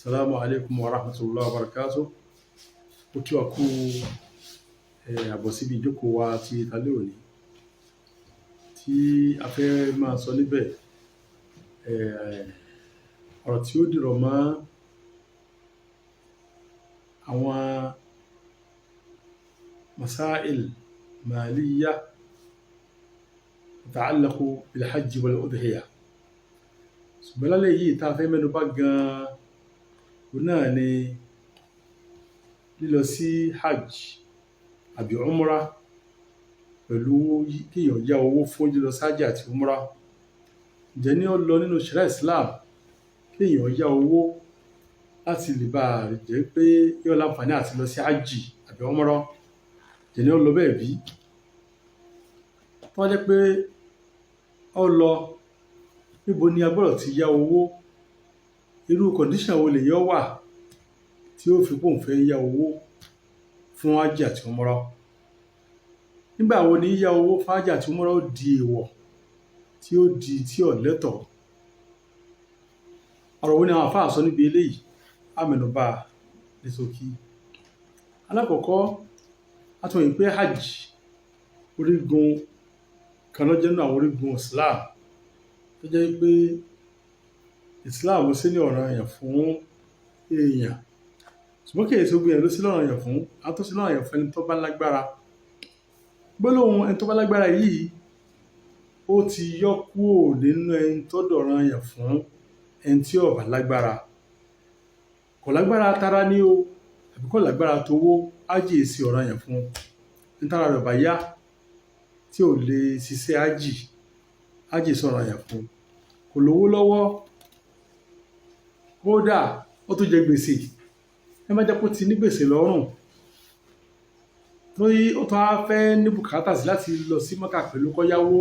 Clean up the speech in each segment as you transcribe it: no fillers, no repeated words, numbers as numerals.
Assalamu alaikum wa rahmatullahi wa barakatuh. Ó kí wa kú àbọ̀ síbi ìjókòó wa ti alẹ́ òní tí a fẹ́ máa sọ níbẹ̀, ọ̀rọ̀ tí ó dìrọ̀ mọ́ àwọn masail maliyya tata'allaqu bil hajj wal udhiya. Ṣùgbọ́n lálẹ́ yìí, tá a fẹ́ mẹ́nu bà gan-an, òun náà ni lílọ sí hajj àbí umrah pẹ̀lú kéèyàn yá owó fún lílọ sí hajj àti umrah. Ǹjẹ́ ní ó lọ nínú ṣẹ̀ríà Islam kéèyàn yá owó láti lè bá jẹ́ pé yóò láǹfààní àti lọ sí hajj àbí umrah? Ǹjẹ́ ní ó lọ bẹ́ẹ̀ bí? Tó bá jẹ́ pé ó lọ, níbo ni a gbọ́dọ̀ ti yá owó? Irú condition wo lèyàn wà tí ó fi pé òun fẹ́ yá owó fún hajj àti umrah? Nígbà wo ni yíyá owó fún hajj àti umrah ó di èèwọ̀, tí ó di tí ò lẹ́tọ̀ọ́? Ọ̀rọ̀ wo ni àwọn àfáà sọ níbi eléyìí? Á mẹ́nu bà ní ṣókí. Alákọ̀ọ́kọ́, a ti mọ̀ pé hajj, orígun kan ló jẹ́ nínú àwọn orígun Islam, tó jẹ́ pé Islam ṣe ní ọ̀ranyàn fún èèyàn, ṣùgbọ́n kì í ṣe gbogbo èèyàn ló ṣe lọ́ranyàn fún. Àwọn tó ṣe lọ́ranyàn fún, ẹni tó bá lágbára. Gbólóhùn ẹni tó bá lágbára yìí, ó ti yọ kúrò nínú ẹni tó dọ̀ranyàn fún ẹni tí ò bá lágbára. Kò lágbára tara ní o, àbí kò lágbára towó, hajj è ṣe ọ̀ranyàn fún ẹni tára rẹ̀ ò bá yá, tí ò lè ṣiṣẹ́ hajj. Hajj è ṣe ọ̀ranyàn fún. Kò lówó lọ́wọ́, kódà ó tún jẹ gbèsè. Ẹ má jẹ́ kó ti ní gbèsè lọ́rùn, torí ó tún á fẹ́ ní bùkátà sí láti lọ sí Mọ́kà pẹ̀lú kọ́yáwó,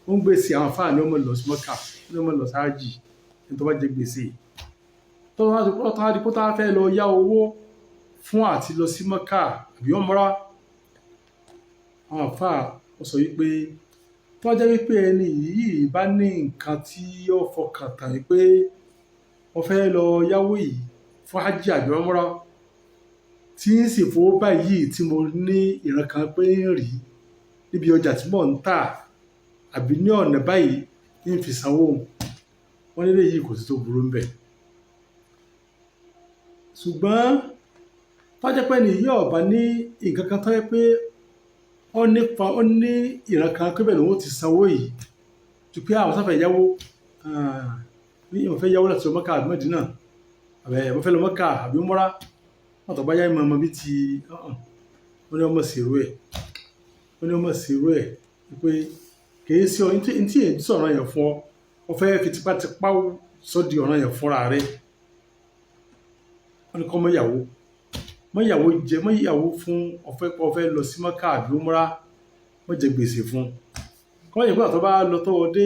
ó ń gbèsè. Àwọn àfáà ní ó máa lọ sí Mọ́kà, ní ó máa lọ sí hajj. Ẹni tó bá jẹ gbèsè, tó wá di kó tó wá fẹ́ lọ yá owó fún àti lọ sí Mọ́kà àbí umrah, àwọn àfáà ó sọ wípé tó bá jẹ́ wípé ẹni yìí bá ní nǹkan tí ó fọkàn tán wípé wọ́n fẹ́ lọ yáwó yìí fún hajj àbí umrah, tí ń sì fowó báyìí tí mo ní ìran kan pé ń rí níbi ọjà tí mò ń tà àbí ní ọ̀nà báyìí ń fi sanwó, wọ́n nílé yìí, kò sí tó burú ńbẹ̀. Ṣùgbọ́n tó bá jẹ́ pé ẹni yìí ò bá ní nǹkan kan tó jẹ́ pé ó nípa, ó ní ìran kan pé bẹ́ẹ̀ lòun ó ti sanwó yìí, ju pé àwọn sáfẹ́ yáwó ní ìwọ̀n fẹ́ yáwó láti lọ Mọ́kà àbí Mẹ́dínà, àbí mo fẹ́ lọ Mọ́kà àbí umrah, wọ́n tó bá yá ìmọ̀ ọmọ bí ti wọ́n ní ọmọ sèrú ẹ̀, wọ́n ní ọmọ sèrú ẹ̀ pé kìí sí ọ ní tí èyí sọ̀rọ̀ yẹn fún ọ, ọ fẹ́ fi tipátipá sọ di ọ̀ràn yẹn fúnra rẹ̀. Wọ́n ní kọ́ mọ́yàwó mọ́yàwó jẹ mọ́yàwó fún ọ̀fẹ́ ọ̀fẹ́ lọ sí Mọ́kà àbí umrah, wọ́n jẹ gbèsè fún kọ́ yẹn. Gbà tó bá lọ tọ́wọ́ dé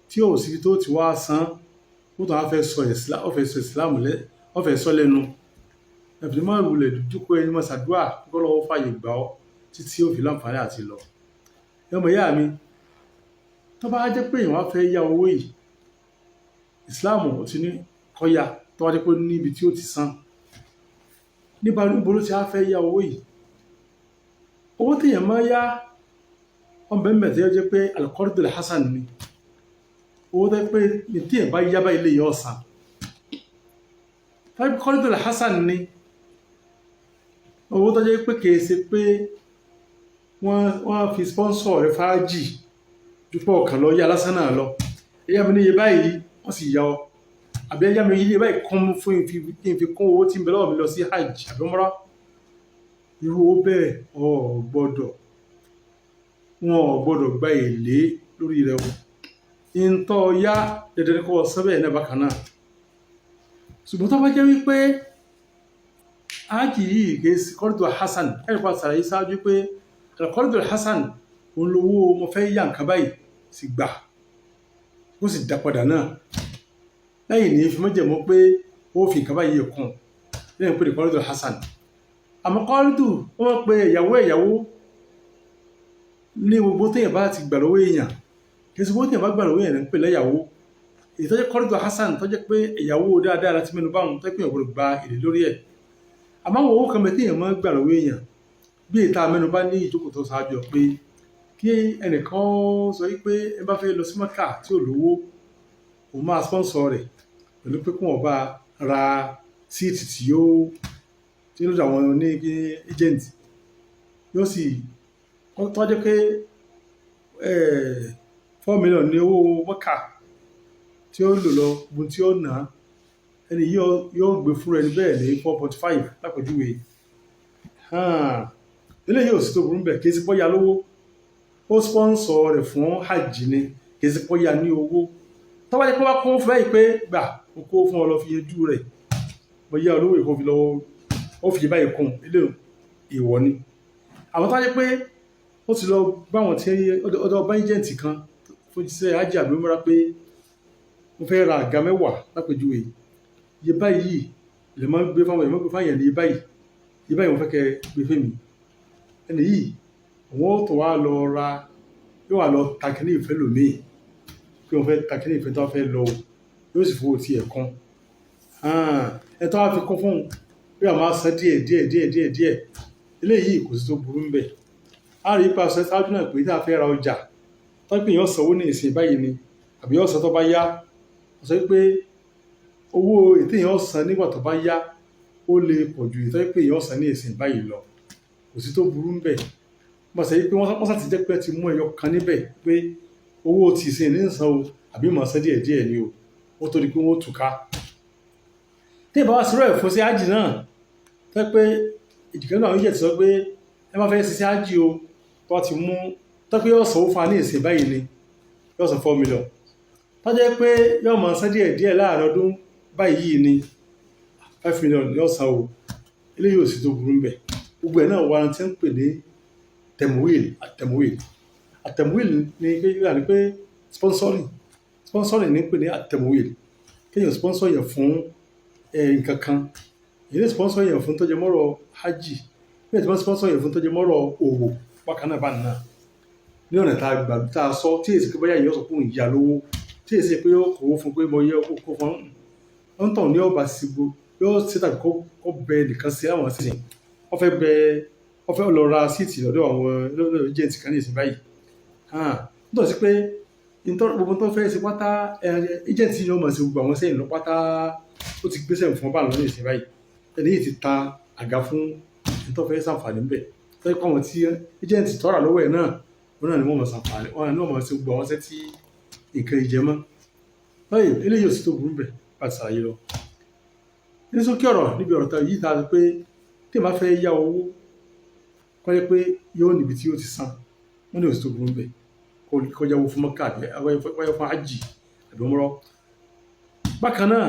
tí ò síbi tó ti wá san, ó tó wá fẹ́ sọ Islam, ó fẹ́ sọ Islam lẹ́, ó fẹ́ sọ lẹ́nu ẹ̀fìn. Máa wulẹ̀ dúkọ́ ẹni máa ṣàdúrà kọ́ lọ́wọ́ fàyè gbà ọ́ títí ó fi láǹfààní àti lọ. Ọmọ ìyá mi, tó bá jẹ́ pé èèyàn wá fẹ́ yá owó yìí, Islam ò ti ní kó yá. Tó bá jẹ́ pé níbi tí ó ti san níbo, níbo ló ti á fẹ́ yá owó yìí? Owó téèyàn máa yá ọ̀nbẹ mbẹ̀ tí ó jẹ́ pé al-qardul hasan ni, owó tó jẹ́ pé ní téèyàn bá yá báyìí lè yọ ọ̀sán. Tàbí qardul hasan ni owó tó jẹ́ pé kìí ṣe pé wọ́n fi sponsor rẹ̀ fáájì dúpọ̀ ọ̀kan lọ yá lásán náà lọ. Ẹ̀yà mi ní iye báyìí, wọ́n sì yá ọ, àbí ẹ̀yà mi iye báyìí kún fún kí n fi kún owó tí ń bẹ lọ́wọ́ mi lọ sí hajj àbí umrah, irú owó bẹ́ẹ̀, ò gbọ́dọ̀, wọn ò gbọ́dọ̀ gba èlé lórí rẹ̀ o. Ìntọ́ yá, dandan ni kó o san bẹ́ẹ̀ náà bákan náà. Ṣùgbọ́n tó bá jẹ́ wípé hajj yìí kìí ṣe qardu hasan, ẹ̀rí pa ṣàlàyé ṣáájú pé al-qardu hasan òun lówó mo fẹ́ yá nǹkan báyìí, sì gbà, ó sì dá padà náà lẹ́yìn ní fi mọ́jẹ̀mọ́ pé ó fi nǹkan báyìí kún lẹ́yìn pé qardu hasan. Àmọ́ qardu, wọ́n pe ẹ̀yàwó ẹ̀yàwó ní gbogbo téèyàn bá ti gbà lọ́wọ́ èèyàn. Kì í ṣe gbogbo téèyàn bá gbà lọ́wọ́ èèyàn ní ń pè lẹ́yàwó. Èyí tó jẹ́ kọ́rídọ̀ hasan, tó jẹ́ pé ìyàwó dáadáa láti mẹ́nu báwọn tó jẹ́ pé èèyàn gbọ́dọ̀ gba èlé lórí ẹ̀. Àmọ́ àwọn owó kan bẹ tí èèyàn máa ń gbà lọ́wọ́ èèyàn, bí èyí tá a mẹ́nu bá ní ìjókòó tó ṣáájú ọ, pé kí ẹnìkan sọ wípé ẹ bá fẹ́ lọ sí Mẹ́kà tí ò lówó, òun máa sponsor rẹ̀ pẹ̀lú pé kí wọ́n bá ra seat tí yóò tí lọ́dọ̀ àwọn ní agent, yóò sì tó jẹ́ pé 4 million ní owó Mẹ́kà tí ó lò lọ, gbogbo tí ó ná, ẹni yóò gbé fún ẹni bẹ́ẹ̀ ní 4.5 lápèjúwe. Eléyìí ò sí tó burú bẹ́ẹ̀. Kì í sí pọ́yà lówó, ó sponsor rẹ̀ fún hajj ni, kì í sí pọ́yà ní owó. Tó bá jẹ́ pé wọ́n kó fún báyìí pé gbà ó kó fún ọ lọ fi yanjú rẹ̀, bóyá olówó ìkó fi lọ́wọ́, ó fi báyìí kún ilé, ìwọ ni. Àwọn tó bá jẹ́ pé ó ti lọ bá wọn tí ọ̀dọ̀ bá agent kan fún iṣẹ́ hajj àbí umrah pé mo fẹ́ ra àga 10 lápèjúwe, iye báyìí lè máa gbé fáwọn èèyàn, máa gbé fáwọn èèyàn ní iye báyìí, iye báyìí wọ́n fẹ́ kẹ́ gbé fún mi. Ẹni yìí, òun ó tó wá lọ ra, yóò wá lọ ta kíní ìfẹ́ lòmíì pé wọ́n fẹ́ ta kíní ìfẹ́ tó fẹ́ lọ o, yóò sì fowó tiẹ̀ kún ẹ, tó wá fi kún fún un, yóò máa san díẹ̀ díẹ̀ díẹ̀ díẹ̀ díẹ̀. Eléyìí kò sí tó burú ńbẹ̀. A rí ipa sọ ṣáájú náà pé tí a fẹ́ ra ọjà tó pé èèyàn sanwó ní ìsìn báyìí ni àbí yóò san tó bá yá, sọ pé owó ètò èèyàn san nígbà tó bá yá, ó lè pọ̀ ju ètò pé èèyàn san ní ìsìn báyìí lọ, kò sí tó burú ńbẹ̀. Wọ́n sọ pé wọ́n sá ti jẹ́ pé ti mú ẹyọ kan níbẹ̀ pé owó tí ìsìn ní san o, àbí mọ̀ san díẹ̀ díẹ̀ ni o, ó tó di pé wọ́n túká. Tí ìbá wá sí rẹ̀ fún sí ájì náà, tẹ́ pé ìjìká náà yẹ̀ ti sọ pé ẹ má fẹ́ ṣiṣẹ́ ájì o, tó ti mú tẹ́ pé yóò sanwó fún wa ní ìsìn báyìí ni, yóò san 4 million, tó jẹ́ pé yóò máa san díẹ̀ díẹ̀ láàrin ọdún báyìí ni, 5 million yóò san o, eléyìí ò sí tó burú ńbẹ̀. Gbogbo ẹ̀ náà wà tí ń pè ní tẹ̀mùwìl. Àtẹ̀mùwìl, àtẹ̀mùwìl ni pé yíyà ni pé sponsoring. Sponsoring ní pè ní àtẹ̀mùwìl, kéèyàn sponsor yẹn fún nǹkan kan. Èyí lè sponsor yẹn fún tó jẹ mọ́rọ̀ hajj, bí ẹ̀ tí wọ́n sponsor yẹn fún tó jẹ mọ́rọ̀ òwò bákan náà bá nà ní ọ̀nà tá a gbà tá a sọ, tí èsì pé bóyá èèyàn sọ fún ìyá lówó, tí èsì pé yóò kówó fún pé mo yẹ kó fún un tàn ní ọba sígbó, yóò ṣe tàbí kó bẹ nìkan sí àwọn sísìn, wọ́n fẹ́ bẹ, wọ́n fẹ́ lọ ra seat lọ́dọ̀ àwọn lọ́dọ̀ agent kan ní ìsìn báyìí. Nítorí sí pé gbogbo tó fẹ́ ṣe pátá, agent yìí yóò máa ṣe gbogbo àwọn sẹ́yìn lọ pátá. Ó ti gbéṣẹ́ fún ọba lọ ní ìsìn báyìí. Ẹni yìí ti ta àga fún ẹni tó fẹ́ ṣàǹfààní ńbẹ̀, tó yẹ kó àwọn tí agent tọ́ra lọ́wọ́ ẹ̀ náà, wọn náà ni wọ́n máa ṣàǹfààní, wọn náà ni wọ́n máa ṣe gbogbo àwọn ṣẹ́ tí nǹkan ìjẹ mọ́ báyìí. Eléyìí ò sí tó burú bẹ̀ bá ti ṣàlàyé lọ. Ní sókè ọ̀rọ̀ níbi ọ̀rọ̀ yìí ta pé tí ẹ bá fẹ́ yá owó, kọ́ jẹ́ pé yóò níbi tí yóò ti san, wọ́n ní ò sí tó burú bẹ̀ kó yáwó fún Mọ́kà àbí kó yáwó fún hajj àbí umrah. Bákan náà,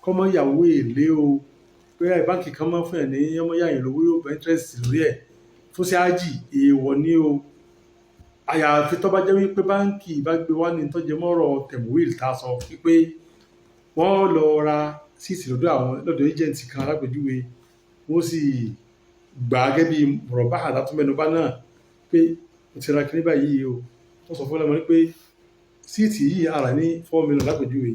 kọ́ mọ́ yàwó èlé o, pé báńkì kan máa fún ẹ̀ ní ọmọ yá yẹn lówó, yóò gba interest lórí ẹ̀ fún sí hajj, èèwọ̀ ní o. Àyàfi tó bá jẹ́ wípé báńkì bá gbé wá ní tó jẹ mọ́rọ̀ tẹ̀mùwìl tá a sọ wípé wọ́n lọ ra seat lọ́dọ̀ àwọn lọ́dọ̀ agent kan alápèjúwe, wọ́n sì gbà á gẹ́gẹ́ bí mọ̀rọ̀bá àtàtúmẹ̀nubá náà pé mo ti ra kíní báyìí o. Wọ́n sọ fún ọlọ́mọ pé seat yìí ara ní 4 million lápèjúwe,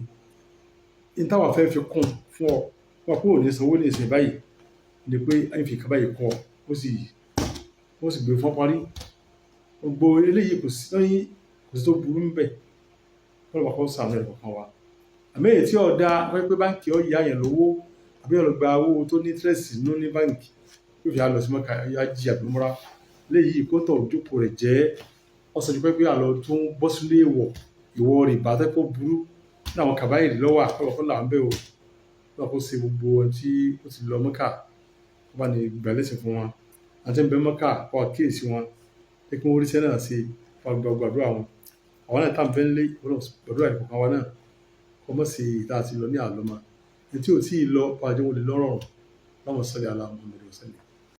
ní táwa fẹ́ fi kún fún ọ wọn kúrò ní sanwó ní ìsìn báyìí ni pé ẹ̀yìn fi kaba yìí kún ọ, ó sì gbé fún parí. Gbogbo eléyìí kò sí lọ́yìn, kò sí tó burú ńbẹ̀. Kọ́lọ̀ bá kọ́ sàánú ẹ̀ kọ̀ọ̀kan wa. Àmọ́ èyí tí ọ̀dà wọ́n pé báńkì ó yá yẹn lówó àbí ó lọ gba owó tó ní interest nínú ní báńkì, yóò fi á lọ sí Mọ́kà, hajj àbí umrah, léyìí kó tọ̀ jókòó rẹ̀ jẹ́ ọ̀sán ju pé àlọ́ tó ń bọ́ sílé ìwọ̀ ìwọ rìbá tẹ́ kó burú ní àwọn kàbáyìrì lọ́wọ́ àkọlọ̀ kọ́ là ń bẹ̀ o. Lọ́wọ́ kó ṣe gbogbo ẹni tí ó ti lọ Mọ́kà, kó bá ní gbà lẹ́sìn fún wọn, àti ń bẹ Mọ́kà, kó wá kíyèsí wọn pé kí wọ́n rí iṣẹ́ náà ṣe, kó wá gba gbàdúrà wọn. Àwọn náà tá à ń fẹ́ lé gbàdúrà ìkọ̀kan wa náà, kó mọ̀ sí ìta àti lọ ní àlọ́mọ ẹni tí ò tí ì lọ, wàá jẹ́ wọn lè lọ́rọ̀rùn. Allahumma salli ala Muhammad wa sallim.